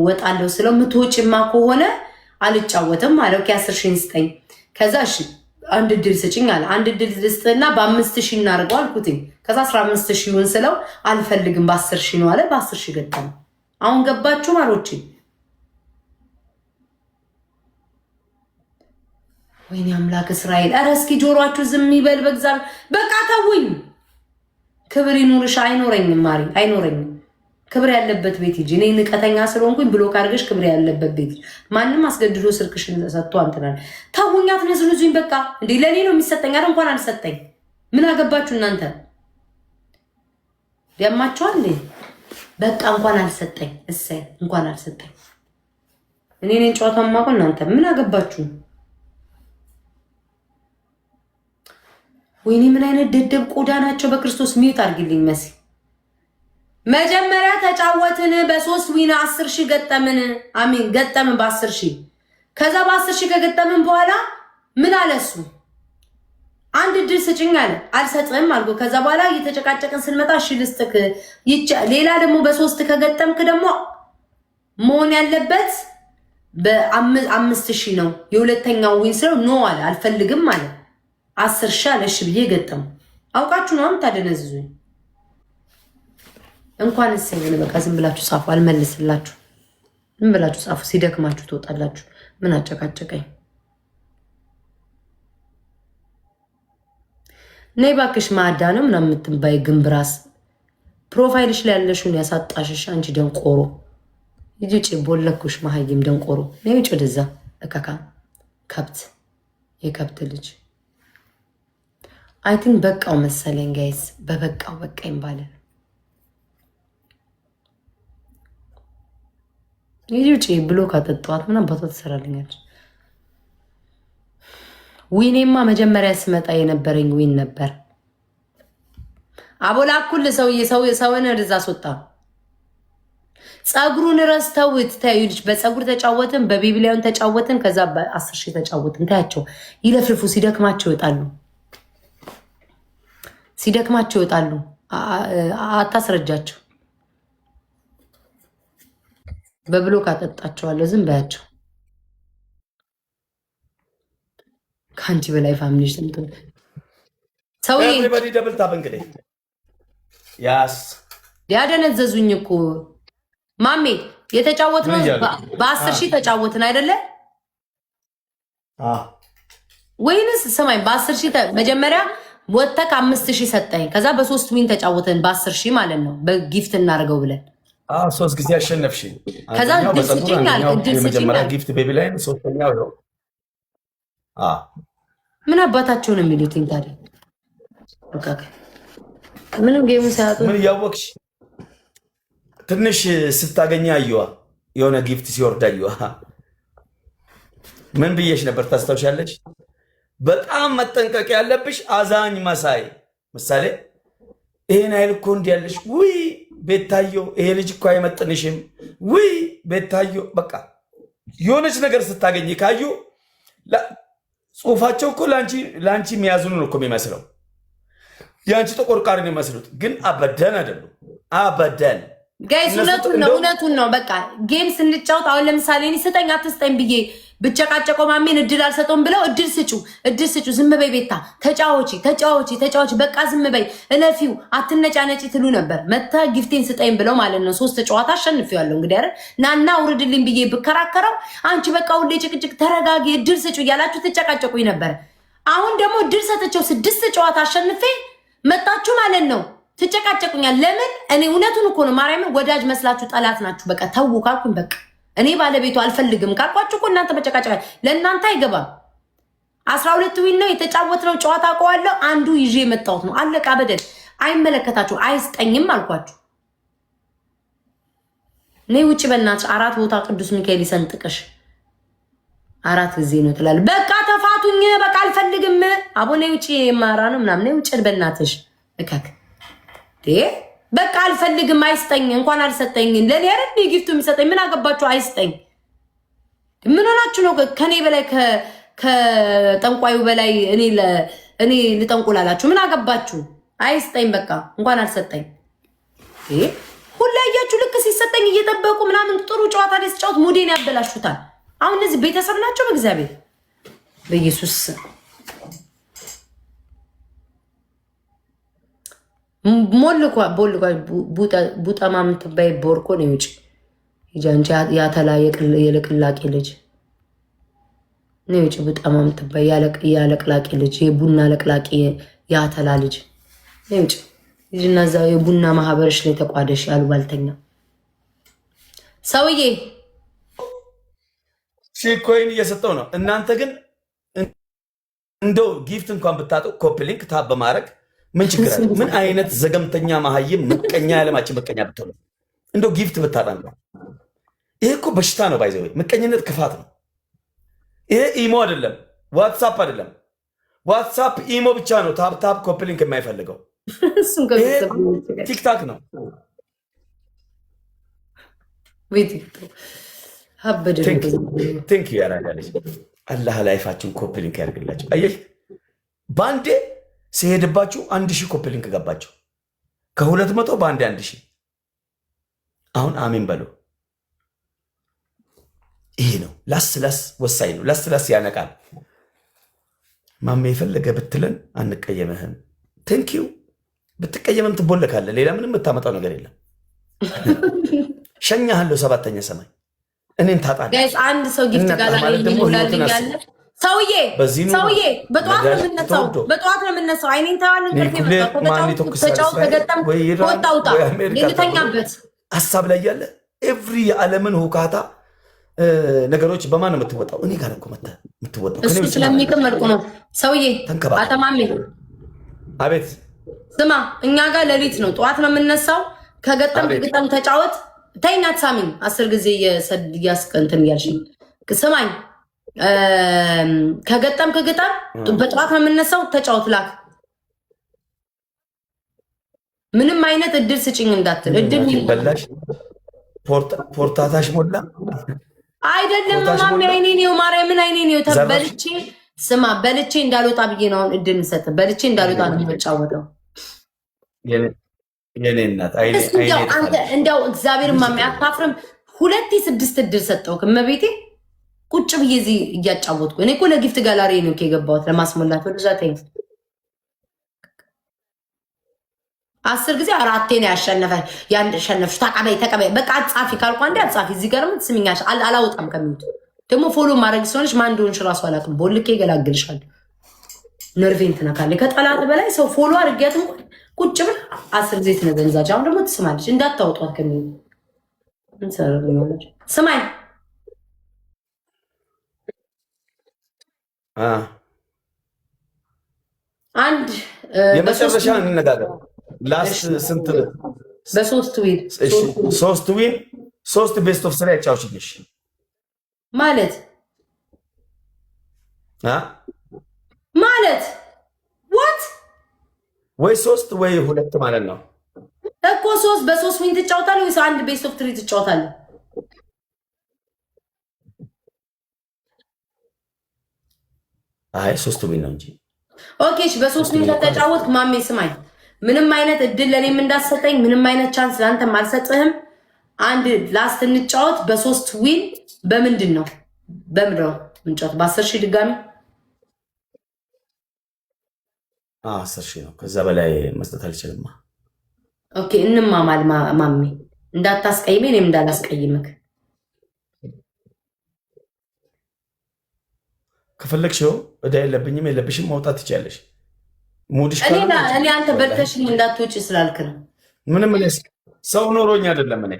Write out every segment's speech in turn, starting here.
ወጣለሁ ስለው ምትወጪማ ከሆነ አልጫወትም አለ። Okay 10,000 ስጠኝ። ከዛ እሺ አንድ እድል ስጭኝ አለ። አንድ እድል ልስጥና በ5,000 እናድርገው አልኩትኝ። ከዛ 15,000ውን ስለው አልፈልግም በ10,000 ነው አለ። በ10,000 ገጠመ። አሁን ገባችሁ ማሮቼ? ወይኔ አምላክ እስራኤል! ኧረ እስኪ ጆሯችሁ ዝም ይበል በእግዚአብሔር። በቃ ተውኝ። ክብር ይኑርሽ። አይኖረኝም ማሪ፣ አይኖረኝም። ክብር ያለበት ቤት ሂጂ። እኔ ንቀተኛ ስለሆንኩኝ block አድርገሽ ክብር ያለበት ቤት ሂጂ። ማንም አስገድዶ ስልክሽን ሰጥቶ አንትናል። ተውኝ፣ አትነዝንዙኝ። በቃ እንዴ ለእኔ ነው የሚሰጠኝ አይደል? እንኳን አልሰጠኝ። ምን አገባችሁ እናንተ? ያማችኋል እንዴ? በቃ እንኳን አልሰጠኝ። እሰይ እንኳን አልሰጠኝ። እኔ እኔን ጨዋታ የማውቀው እናንተ ምን አገባችሁ? ወይኔ ምን አይነት ደደብ ቆዳ ናቸው! በክርስቶስ mute አድርጊልኝ መሲ። መጀመሪያ ተጫወትን በሶስት win 10,000 ገጠምን። አሚን ገጠምን በ10,000። ከዛ በ10,000 ከገጠምን በኋላ ምን አለ እሱ አንድ እድል ስጭኝ አለ። አልሰጥህም አልኩ። ከዛ በኋላ እየተጨቃጨቅን ስንመጣ እሺ ልስጥክ፣ ሌላ ደግሞ በሶስት ከገጠምክ ደግሞ መሆን ያለበት በ5,000 ነው የሁለተኛው win ስለው no አለ። አልፈልግም አለ። 10,000 አለ። እሺ ብዬ ገጠሙ። አውቃችሁ ነው የምታደነዝዙኝ። እንኳን እሰይ በቃ ዝም ብላችሁ ጻፉ፣ አልመልስላችሁ። ዝም ብላችሁ ጻፉ። ሲደክማችሁ ትወጣላችሁ። ምን አጨቃጨቀኝ? ነይ እባክሽ ማዕዳ ነው ምናምን የምትባይ ግንብራስ profile ሽ ላይ ያለሽውን ያሳጣሽሽ አንቺ ደንቆሮ። ሂጂ ውጪ፣ ቦለኩሽ መሀይም ደንቆሮ። ነይ ውጪ ወደዛ እካካ ከብት፣ የከብት ልጅ። I think በቃው መሰለኝ guys፣ በበቃው በቃኝ ባለ ሂጂ ውጪ ብሎ ካጠጣዋት ምን አባቷ ትሰራልኛለች? win ኤማ መጀመሪያ ስመጣ የነበረኝ win ነበር። አቦላኩል ሰውዬ ሰው ሰውን ወደዛ አስወጣ። ፀጉሩን ረስተውት ተያዩ። በፀጉር ተጫወትን፣ በቢብሊያን ተጫወትን፣ ከዛ በ10,000 ተጫወትን። ታያቸው ይለፍልፉ። ሲደክማቸው ይወጣሉ። ሲደክማቸው ይወጣሉ። አታስረጃቸው። በ block አጠጣቸዋለሁ። ዝም በያቸው። ከአንቺ በላይ family ሰውዬ Everybody double tap። እንግዲህ ያስ ያደነዘዙኝ እኮ ማሜ። የተጫወትነው በ10,000 ተጫወትን አይደለ ወይንስ? ስማኝ፣ በ10,000 መጀመሪያ ወጥተህ 5,000 ሰጠኝ። ከዛ በሶስት win ተጫወትን በ10,000 ማለት ነው። በ gift እናደርገው ብለን ሶስት ጊዜ አሸነፍሽ። ከዛ እድል ስጭኝ አልክ። እድል ስጭኝ የመጀመሪያ አልክ። gift baby ላይ፣ ሶስተኛው ነው። ምን አባታቸው ነው የሚሉትኝ ታዲያ? በቃ ምንም game ኡን ሳያጡ ምን እያወቅሽ ትንሽ ስታገኘ አየዋ፣ የሆነ gift ሲወርድ አየዋ። ምን ብዬሽ ነበር ታስታውሻለሽ? በጣም መጠንቀቅ ያለብሽ አዛኝ መሳይ ምሳሌ ይሄን አይል እኮ እንዲህ ያለሽ፣ ውይ ቤታዮ ይሄ ልጅ እኮ አይመጥንሽም፣ ውይ ቤታዮ በቃ የሆነች ነገር ስታገኝ ካዩ ጽሁፋቸው እኮ ለአንቺ የሚያዝኑ ነው እኮ የሚመስለው፣ የአንቺ ተቆርቋሪ ነው የሚመስሉት፣ ግን አበደን አይደሉም። አበደን። Guys፣ እውነቱን ነው፣ እውነቱን ነው። በቃ game ስንጫወት አሁን ለምሳሌ እኔ ስጠኝ አትስጠኝ ብዬ ብጨቃጨቀው ማሜን እድል አልሰጠውም ብለው እድል ስጩ፣ እድል ስጩ፣ ዝም በይ ቤታ፣ ተጫወቺ፣ ተጫወቺ፣ ተጫወቺ፣ በቃ ዝም በይ እለፊው፣ አትነጫነጪ ትሉ ነበር። መታ gift ኤን ስጠኝ ብለው ማለት ነው። ሶስት ጨዋታ አሸንፌዋለሁ። እንግዲህ አይደል ናና ውርድልኝ ብዬ ብከራከረው አንቺ በቃ ሁሌ ጭቅጭቅ፣ ተረጋጊ፣ እድል ስጩ እያላችሁ ትጨቃጨቁኝ ነበር። አሁን ደግሞ እድል ሰጥቼው ስድስት ጨዋታ አሸንፌ መጣችሁ ማለት ነው። ትጨቃጨቁኛል። ለምን? እኔ እውነቱን እኮ ነው። ማርያምን ወዳጅ መስላችሁ ጠላት ናችሁ። በቃ ተዉ ካልኩኝ በቃ እኔ ባለቤቱ አልፈልግም ካልኳችሁ እኮ እናንተ መጨቃጨቃ ለእናንተ አይገባም። 12 win ነው የተጫወትነው ጨዋታ አውቀዋለሁ። አንዱ ይዤ የመጣሁት ነው። አለቃ በደል አይመለከታችሁ። አይስጠኝም አልኳችሁ። እኔ ውጭ በእናትሽ አራት ቦታ ቅዱስ ሚካኤል ይሰንጥቅሽ። አራት ጊዜ ነው ትላለህ። በቃ ተፋቱኝ፣ በቃ አልፈልግም። አቦ ነይ ውጭ፣ የማራ ነው ምናምን። ነይ ውጭ በእናትሽ እከክ። በቃ አልፈልግም፣ አይስጠኝ። እንኳን አልሰጠኝ ለኔ አይደል gift ኡ የሚሰጠኝ? ምን አገባችሁ? አይስጠኝ። ምን ሆናችሁ ነው? ከኔ በላይ ከጠንቋዩ በላይ እኔ ልጠንቁላላችሁ? ምን አገባችሁ? አይስጠኝ። በቃ እንኳን አልሰጠኝ። ሁላ እያችሁ ልክ ሲሰጠኝ እየጠበቁ ምናምን ጥሩ ጨዋታ ላይ ስጫወት mood ኤን ያበላሹታል። አሁን እነዚህ ቤተሰብ ናቸው። በእግዚአብሔር በኢየሱስ ሞልኳ ቦልኳ ቡጠማ የምትባይ ቦርኮ ነው። ውጭ ሂጂ ያተላ የለቅላቂ ልጅ ነው። ውጭ ቡጠማ የምትባይ ያለቅላቂ ልጅ፣ የቡና ለቅላቂ ያተላ ልጅ ነው። ውጭ ሂጂና እዛ የቡና ማህበርሽ ላይ ተቋደሽ። ያሉባልተኛ ሰውዬ ሺህ coin እየሰጠው ነው። እናንተ ግን እንደው gift እንኳን ብታጡ copy link tap በማድረግ ምን ችግር አለ? ምን አይነት ዘገምተኛ መሀይም ምቀኛ፣ የዓለማችን ምቀኛ ብትሆኑ እንደው gift ብታጣ ነው። ይሄ እኮ በሽታ ነው። By the way ምቀኝነት ክፋት ነው። ይሄ ኢሞ አይደለም፣ ዋትሳፕ አይደለም። ዋትሳፕ ኢሞ ብቻ ነው tap tap copy link የማይፈልገው። ይሄ ቲክታክ ነው። Thank you ያራዳለች። አላህ life ኣችን copy link ያደርግላቸው። አየሽ በአንዴ ሲሄድባችሁ 1000 copy link ገባችሁ። ከ200 በአንዴ 1000። አሁን አሜን በሉ። ይሄ ነው ላስ ላስ ወሳኝ ነው። ላስ ላስ ያነቃል። ማሜ የፈለገ ብትለን አንቀየምህም። Thank you። ብትቀየምም ትቦለካለህ። ሌላ ምንም የምታመጣው ነገር የለም። ሸኛሃለሁ ሰባተኛ ሰማይ እኔን ታጣለህ። አንድ ሰው gift gallery ይሞላልኝ ያለ ሰውዬ ሰውዬ በጠዋት ነው የምነሳው፣ በጠዋት ነው የምነሳው። አይኔን ተዋል እንቅልፍ ተጫወት ተገጠም ወጣ ውጣ ልተኛበት ሀሳብ ላይ ያለ every የዓለምን ሁካታ ነገሮች በማን ነው የምትወጣው? እኔ ጋር እኮ መተህ የምትወጣው። እሱ ስለሚቅም መልኩ ነው ሰውዬ። አተማሚ አቤት ስማ፣ እኛ ጋር ሌሊት ነው፣ ጠዋት ነው የምነሳው። ከገጠም ግጠም ተጫወት። ተይኝ፣ አትሳሚኝ። 10 ጊዜ እያስቀንትን እያልሽኝ ስማኝ። ከገጠም ከገጠም በጠዋት ነው የምነሳው። ተጫወት ላክ። ምንም አይነት እድል ስጭኝ እንዳትል። እድል በላሽ ፖርታታሽ ሞላ አይደለም ማሚ፣ አይኔ ነው ማርያምን፣ አይኔ ነው ተበልቼ። ስማ በልቼ እንዳልወጣ ብዬ ነው አሁን እድል የምሰጥህ። በልቼ እንዳልወጣ ነው የምጫወተው። የኔ እናት አንተ እንዲያው እግዚአብሔር ማሚ አታፍርም? 2 6 እድል ሰጠው እመቤቴ። ቁጭ ብዬ እዚህ እያጫወትኩ እኔ እኮ ለ gift gallery ነው የገባሁት ለማስሞላት። ወደዛ ተይኝ። 10 ጊዜ አራቴ ነው ያሸነፍሽ። ተቀበይ ተቀበይ፣ በቃ አጻፊ ካልኩ አንዴ አጻፊ። እዚህ ጋርም ትስሚኛለሽ። አላወጣም ከሚሉት ደግሞ follow ማድረግ ሲሆንሽ ማን እንደሆንሽ እራሱ አላውቅም። ቦልኬ ይገላግልሻል። ነርቬን ትነካለች። ከጠላት በላይ ሰው follow አድርጊያት እንኳን ቁጭ ብላ 10 ጊዜ ትነዘንዛች። አሁን ደግሞ ትስማለች። እንዳታወጧት ከሚሉት ስማኝ አንድ የመጨረሻ እንነጋገር። Last ስንት? በሶስት win። ሶስት win ሶስት best of three ያጫውችልሽ። ማለት ማለት what? ወይ ሶስት ወይ ሁለት ማለት ነው እኮ። ሶስት በሶስት win ትጫወታለህ ወይስ አንድ best of three ትጫወታለህ? አይ ሶስት win ነው እንጂ። Okay እሺ፣ በሶስት win ከተጫወትክ ማሜ ስማኝ፣ ምንም አይነት እድል ለእኔም እንዳትሰጠኝ፣ ምንም አይነት chance ለአንተም አልሰጥህም። አንድ last እንጫወት በሶስት win። በምንድን ነው በምንድን ነው እንጫወት? በ10,000 ድጋሚ። 10,000 ነው። ከዛ በላይ መስጠት አልችልማ። Okay እንማማል ማሜ፣ እንዳታስቀይሜ እኔም እንዳላስቀይምክ። ከፈለግሽው እዳ የለብኝም የለብሽም መውጣት ትችያለሽ። Mood ሽ እኔ አንተ በልተሽኝ እንዳትወጪ ስላልክ ነው። ምንም ሰው ኖሮኝ አይደለም። እኔ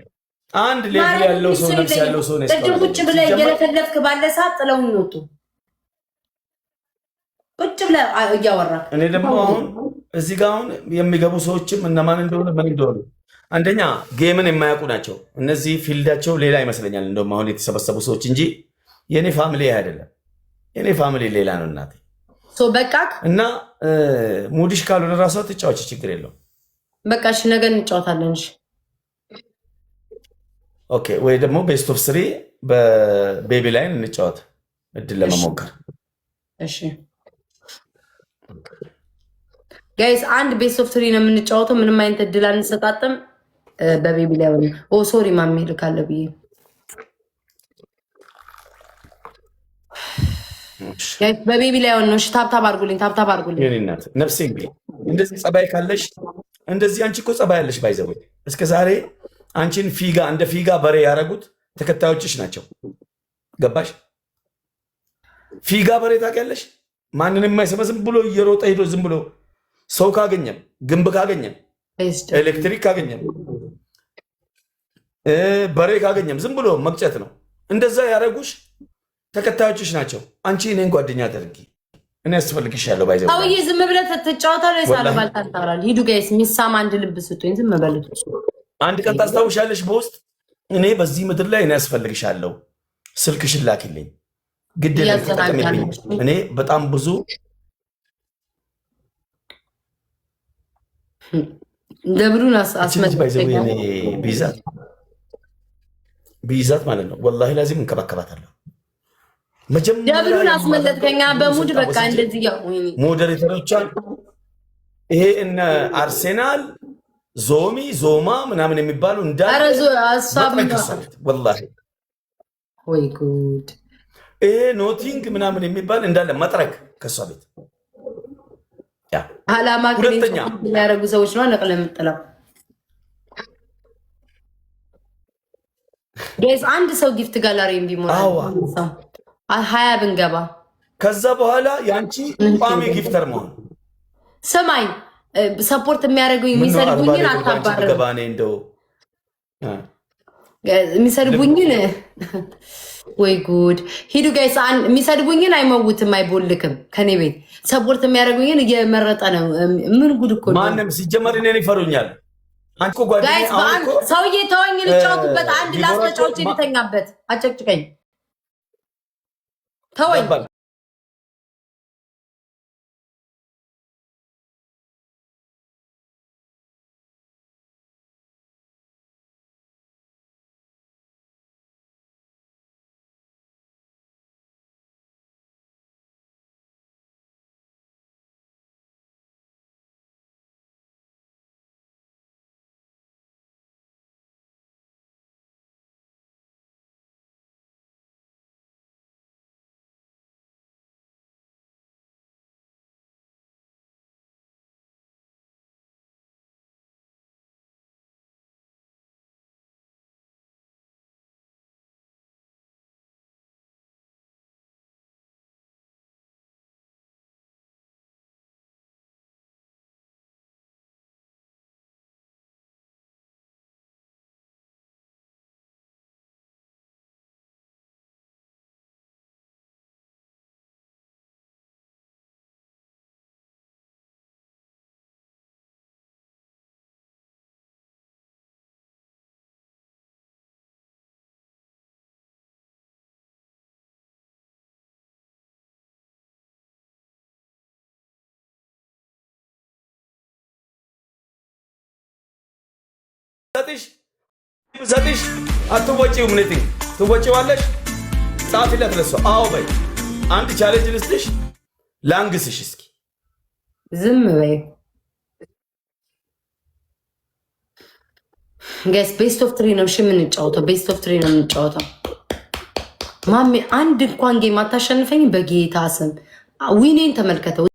አንድ level ያለው ሰው ነፍስ ያለው ሰው ነው። ቅድም ቁጭ ብለህ እየለፈለፍክ ባለ ሰዓት ጥለውኝ ወጡ። ቁጭ ብለህ እያወራክ እኔ ደግሞ አሁን እዚህ ጋር አሁን የሚገቡ ሰዎችም እነማን እንደሆነ ምን እንደሆነ አንደኛ game ን የማያውቁ ናቸው። እነዚህ field ኣቸው ሌላ ይመስለኛል። እንደውም አሁን የተሰበሰቡ ሰዎች እንጂ የእኔ family አይደለም። የኔ family ሌላ ነው እናቴ። በቃ እና mood ሽ ካልሆነ ራሷ ትጫወች፣ ችግር የለውም። በቃ እሺ፣ ነገ እንጫወታለን። እሺ Okay። ወይ ደግሞ best of three በ baby line እንጫወት እድል ለመሞከር። እሺ guys፣ አንድ best of three ነው የምንጫወተው። ምንም አይነት እድል አንሰጣጥም። በቤቢ ላይ ሆነ። Oh sorry ማሜ ልካለሁ ብዬ። በቤቢ ላይ ሆነ። እሺ tap tap አድርጉልኝ፣ tap tap አድርጉልኝ። የኔ እናት ነፍሴ፣ እንግዲህ እንደዚህ ጸባይ ካለሽ፣ እንደዚህ አንቺ እኮ ጸባይ ያለሽ by the way፣ እስከ ዛሬ አንቺን ፊጋ እንደ ፊጋ በሬ ያደረጉት ተከታዮችሽ ናቸው። ገባሽ? ፊጋ በሬ ታውቂያለሽ? ማንንም የማይሰማ ዝም ብሎ እየሮጠ ሄዶ ዝም ብሎ ሰው ካገኘም፣ ግንብ ካገኘም፣ ኤሌክትሪክ ካገኘም፣ በሬ ካገኘም ዝም ብሎ መግጨት ነው። እንደዛ ያደረጉሽ ተከታዮችሽ ናቸው። አንቺ እኔን ጓደኛ አድርጊ፣ እኔ ያስፈልግሻለሁ። By the way ሰውዬ ዝም ብለህ ትጫወታለህ ወይስ አለባልታ ታወራለህ? ሂዱ guys፣ ሚሳም አንድ ልብ ስጡኝ። ዝም በሉት። አንድ ቀን ታስታውሻለሽ በውስጥ እኔ በዚህ ምድር ላይ እኔ ያስፈልግሻለሁ፣ ስልክሽን ላኪልኝ፣ ግድ የለም ተጠቀሚብኝ። እኔ በጣም ብዙ ደብሩን አስመጣ ቢይዛት ቢይዛት ማለት ነው። ወላሂ ላዚም እንከባከባታለሁ። ደብሉን አስመለጥከኛ በ mood በቃ እንደዚህ ያው moderator ኦቿን ይሄ እነ አርሴናል ዞሚ ዞማ ምናምን የሚባሉ እንዳለ ወላሂ ወይ ጉድ! ይሄ ኖቲንግ ምናምን የሚባል እንዳለ መጥረግ ከእሷ ቤት። አላማ ሁለተኛ የሚያደርጉ ሰዎች ነው ነቅለ የምጥለው። Guys፣ አንድ ሰው gift gallery ቢሞላ 20 ብንገባ ከዛ በኋላ የአንቺ ቋሚ gifter መሆን። ስማኝ፣ support የሚያደርጉኝ የሚሰድቡኝን አታባርም። እንደው የሚሰድቡኝን ወይ ጉድ! ሂዱ guys፣ የሚሰድቡኝን አይመውትም፣ አይቦልክም። ከኔ ቤት support የሚያደርጉኝን እየመረጠ ነው። ምን ጉድ እኮ! ማንም ሲጀመር እኔን ይፈሩኛል። ሰውዬ ተወኝ፣ ልጫወትበት። አንድ ላስተጫዎች ልተኛበት። አጨቅጭቀኝ፣ ተወኝ። ሰጥሽ አትወጪውም። ኔቲንግ ትወጪዋለሽ። ጻፊለት ለሷ። አዎ በይ። አንድ challenge ልስጥሽ፣ ላንግስሽ እስኪ። ዝም በይ guys። Best of three ነው እሺ የምንጫወተው። Best of three ነው የምንጫወተው። ማሜ አንድ እንኳን game አታሸንፈኝ። በጌታ ስም win ኤን ተመልከተው።